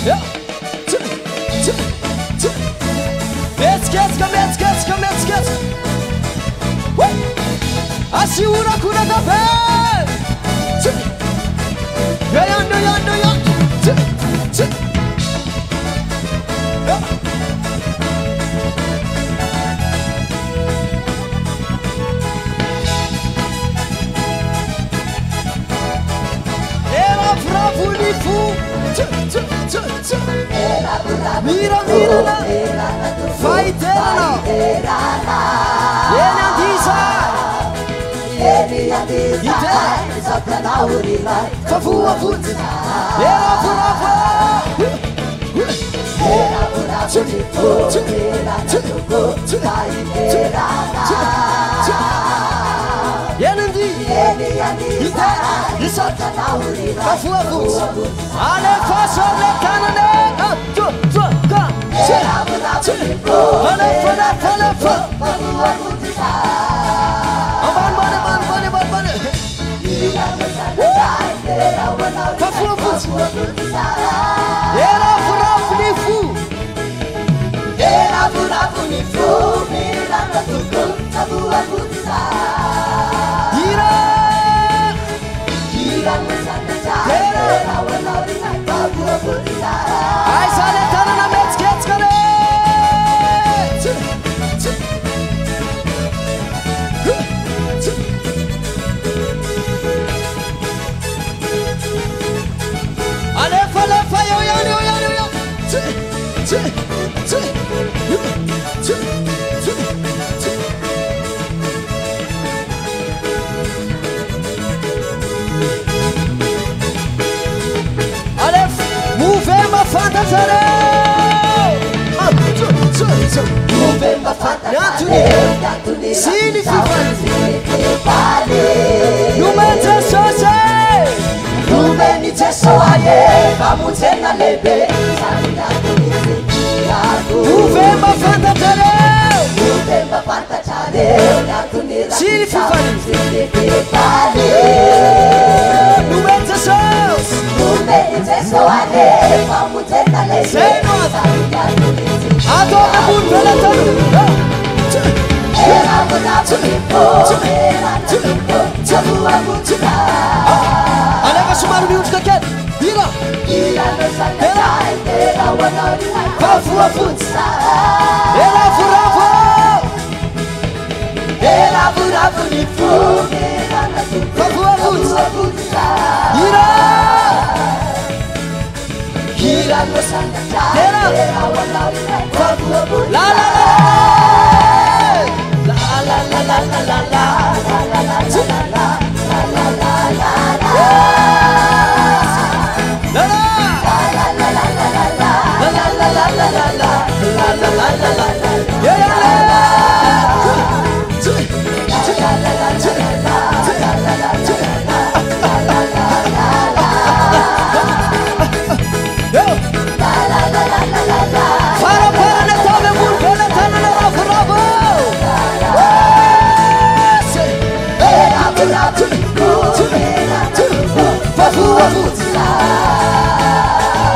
Ya. Tsi, tsi, tsi. Mihetsiketsika, mihetsiketsika, mihetsiketsika. Woo! Asio horakoraka be! Tsi. Eo ihany, eo ihany, eo ihany. Tsi, tsi. Ya. Ravoravo ny fo. Tsi, tsi, tsi, tsi. Miramirana. Fahiterana. Eny Andisa. Fa voavonjy. Ravoravo. Tsi, tsi, tsi, tsi, tsi, tsi. Eny Andi. Hitera. Isaotra. Fa voavonjy. Alefaso le tanana. Un, deux, trois, quatre. Tsi, tsi. Alefa, alefa, alefa. Ambany, ambany, ambany, ambany, ambany. Fa voavonjy. Ravoravo ny fo. Ravoravo ny fo, mirana tokoa, fa voavonjy. Hira. Hira no sandratra, Tena. ho anao ry ray, fa voavonjy. Aiza le tanana mihetsiketsika le. Tsi, tsi. Tsi. Alefa, alefa, eo ihany, eo ihany, eo ihany. Tsi, tsi, tsi. Tsi, tsi, tsi. Alefa, move mahafantatrareo. Un, deux, tsi, tsi. Move mahafantatrareo, Ny antony ny antony sy ny raha fifaliana. sy ny fifaliana. Nomen'i Jesosy. Nomen'i Jeso ahy famonjena lehibe, zany ny antony tsy tiako. Move mahafantatrareo. Move mahafantatrareo, ny antony raha Sy ny fifaliana. sy ny fifaliana. Nomen'i Jesosy. Nomen'i Jeso ahy famonjena lehibe, Zay no antony. zany ny antony tsy Ataovy ambony velatana. Tsi, Ravoravo ny fo, mirana tokoa, fa voavonjy. Alefa somary miondrika kely. Hira. Hira no sandratra, dera ho anao ry ray, Fa voavonjy. Ravoravo. Ravoravo ny fo, mirana tokoa, Fa voavonjy. voavonjy. Hira. Hira no sandratra, Dera. dera ho anao ry ray, fa voavonjy. La la la. La la la la la la la. La la la la la la la la la la. La la. La la la la la la. La la la la la la. La la la la la la. Yeah, yeah, yeah. Tsi, tsi, tsi, tsi, tsi. Eo. Faraparany ataovy ambony velatana ravoravo. Tsi, tsi, tsi, tsi. Fa voavonjy.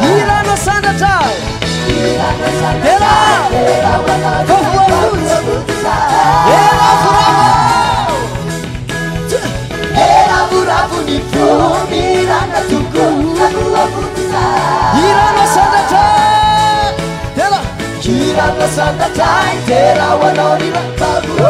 Hira no sandratra. Dera. Fa voavonjy. Ravoravo. Tsi. Ravoravo ny fo, mirana tokoa, fa voavonjy. Hira no sandratra. Dera. Hira no sandratra, dera ho anao ry ray, fa voavonjy.